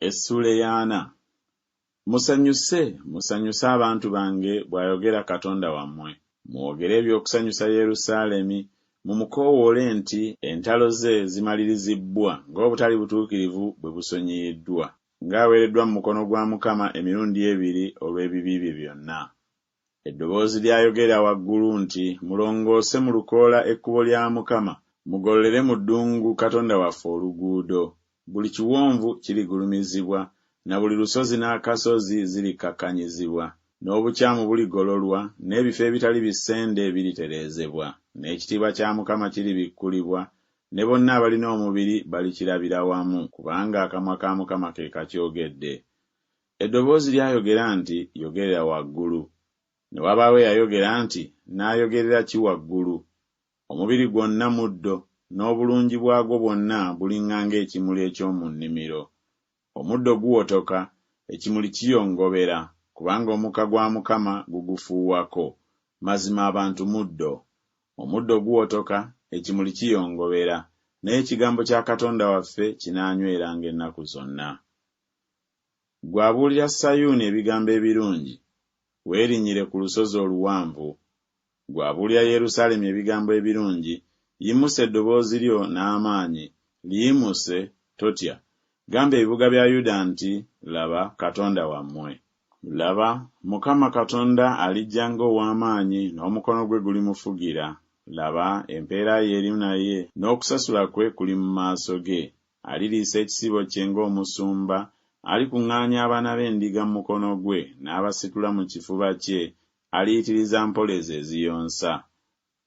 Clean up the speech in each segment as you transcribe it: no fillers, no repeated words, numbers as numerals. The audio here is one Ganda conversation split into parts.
Essuula ey'ana. Musanyuse, musanyuse abantu bange, bw'ayogera Katonda wammwe. Mwogere eby'okusanyusa Yerusaalemi, mumukoowoole nti Entalo ze zimalirizibbwa, ng'obutali butuukirivu bwe busonyiyiddwa, ng'aweereddwa mu mukono gwa Mukama emirundi ebiri olw'ebibi bye byonna. Eddoboozi lyayogera waggulu nti Mulongoose mu lukoola ekkubo lya Mukama, mugololere mu ddungu Katonda waffe oluguudo. Buli kiwonvu kirigulumizibwa, na buli lusozi n'akasozi zirikkakkanyizibwa, n'obukyamu buligololwa, n'ebifo ebitali bisende biritereezebwa, n'ekitiibwa kya Mukama kiribikkulibwa, ne bonna abalina omubiri balikirabira wamu, kubanga akamwa ka Mukama ke kakyogedde. Eddoboozi lyayogera nti Yogerera waggulu. Ne wabaawo eyayogera nti Nnaayogerera ki waggulu? Omubiri gwonna muddo, n'obulungi bwagwo bwonna buliŋŋanga ekimuli eky'omu nnimiro. Omuddo guwotoka, ekimuli kiyongobera, kubanga omukka gwa Mukama gugufuuwako. Mazima abantu muddo. Omuddo guwotoka, ekimuli kiyongobera, naye ekigambo kya Katonda waffe kinaanyweranga ennaku zonna. Ggwe abuulira Sayuuni ebigambo ebirungi, weerinnyire ku lusozi oluwanvu. Ggwe abuulira Yerusaalemi ebigambo ebirungi, yimusa eddoboozi lyo n'amaanyi, liyimuse, totya. Gamba ebibuga bya Yuda nti, Laba, Katonda wammwe! Laba, Mukama Katonda alijja ng'ow'amaanyi, n'omukono gwe gulimufugira. Laba, empeera ye eri naye, n'okusasula kwe kuli mu maaso ge. Aliriisa ekisibo kye ng'omusumba, alikuŋŋaanya abaana b'endiga mu mukono gwe, n'abasitula mu kifuba kye, aliyitiriza mpola ezo eziyonsa.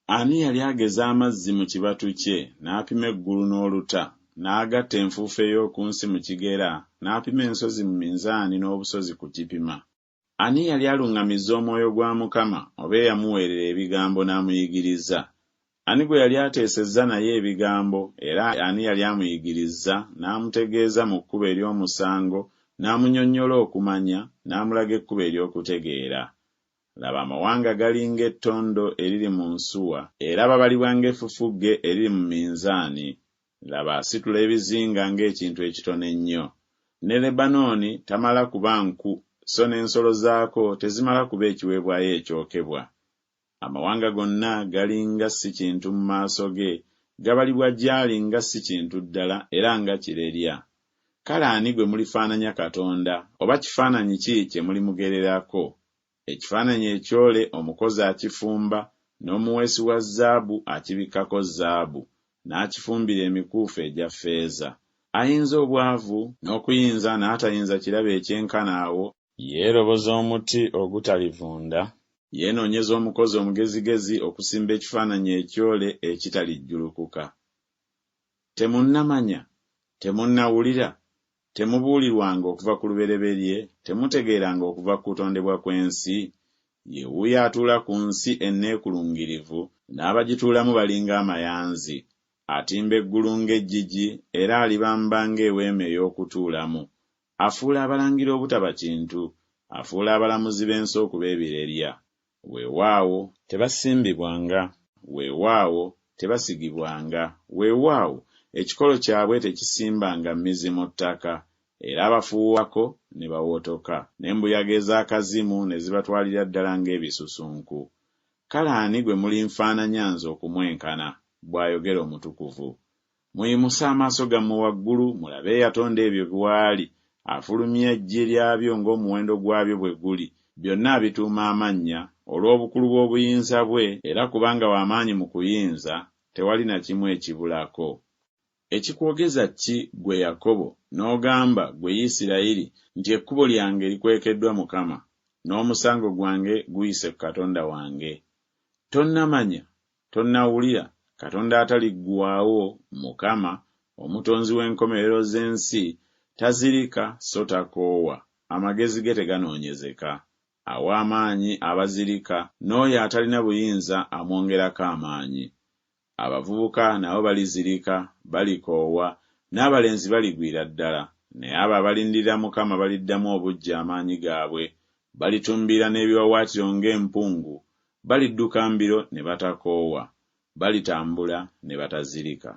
Ani yali ageza amazzi mu kibatu kye, n'apima eggulu n'oluta, n'agatta enfuufu ey'oku nsi mu kigera, n'apima ensozi mu minzaani n'obusozi ku kipima? Ani yali aluŋŋamizza omwoyo gwa Mukama, oba eyamuweerera ebigambo n'amuyigiriza? Ani gwe yali ateesezza naye ebigambo, era ani yali amuyigirizza n'amutegeeza mu kkubo ery'omusango, n'amunyonnyola okumanya, n'amulaga ekkubo ery'okutegeera? Laba, amawanga gali ng'ettondo eriri mu nsuwa, era babalibwa ng'effufugge eriri mu minzaani. Laba, asitula ebizinga ng'ekintu ekitono ennyo. Ne Lebanooni tamala kuba nku, so n'ensolo zaako tezimala kuba ekiweebwayo ekyokebwa. Amawanga gonna gali nga si kintu mu maaso ge, gabalibwa gy'ali nga si kintu ddala era nga kirerya. Kale ani gwe mulifaananya Katonda, oba kifaananyi ki kye mulimugererako? Ekifaananyi ekyole omukozi akifumba, n'omuweesi wa zaabu akibikkako zaabu, n'akifumbira emikuufu egya ffeeza. Ayinza obwavu n'okuyinza n'atayinza kirabo ekyenkana awo, yeeroboza omuti ogutalivunda, yeenoonyeza omukozi omugezigezi okusimba ekifaananyi ekyole ekitalijjulukuka. Temunnamanya? Temunnawulira? Temubuulirwanga okuva ku lubereberye, temutegeeranga okuva ku kutondebwa kw'ensi? Ye wuuyo atuula ku nsi enneekulungirivu, n'abagituulamu bali ng'amayanzi. Atimba eggulu ng'eggigi, era alibamba ng'eweema ey'okutuulamu. Afuula abalangira obutaba kintu, afuula abalamuzi b'ensi okuba ebirerya. Weewaawo, tebasimbibwanga, weewaawo, tebasigibwanga, weewaawo, ekikolo kyabwe tekisimbanga mmizi mu ttaka, era abafuuwako ne bawotoka, n'embuyaga ez'akazimu ne zibatwalira ddala ng'ebisusunku. Kale ani gwe mulinfaananya nze okumwenkana? bw'ayogera Omutukuvu. Muyimuse amaaso gammwe waggulu mulabe eyatonda ebyo bw'ali, afulumya eggye lyabyo ng'omuwendo gwabyo bwe guli, byonna abituuma amannya, olw'obukulu bw'obuyinza bwe, era kubanga wa maanyi mu kuyinza, tewali na kimu ekibulako. Ekikwogeza ki, ggwe Yakobo, n'ogamba, ggwe Isirayiri, nti Ekkubo lyange likwekeddwa Mukama, n'omusango gwange guyise ku Katonda wange? Tonnamanya? Tonnawulira? Katonda ataliggwaawo, Mukama, Omutonzi w'enkomerero z'ensi, tazirika so takoowa, amagezi ge teganoonyezeka. Awa amaanyi abazirika, n'oyo atalina buyinza amwongerako amaanyi. Abavubuka nabo balizirika, balikoowa, n'abalenzi baligwira ddala, naye abo abalindirira Mukama baliddamu obuggya amaanyi gaabwe, balitumbiira n'ebiwaawaatiro ng'empungu, balidduka mbiro ne batakoowa, balitambula ne batazirika.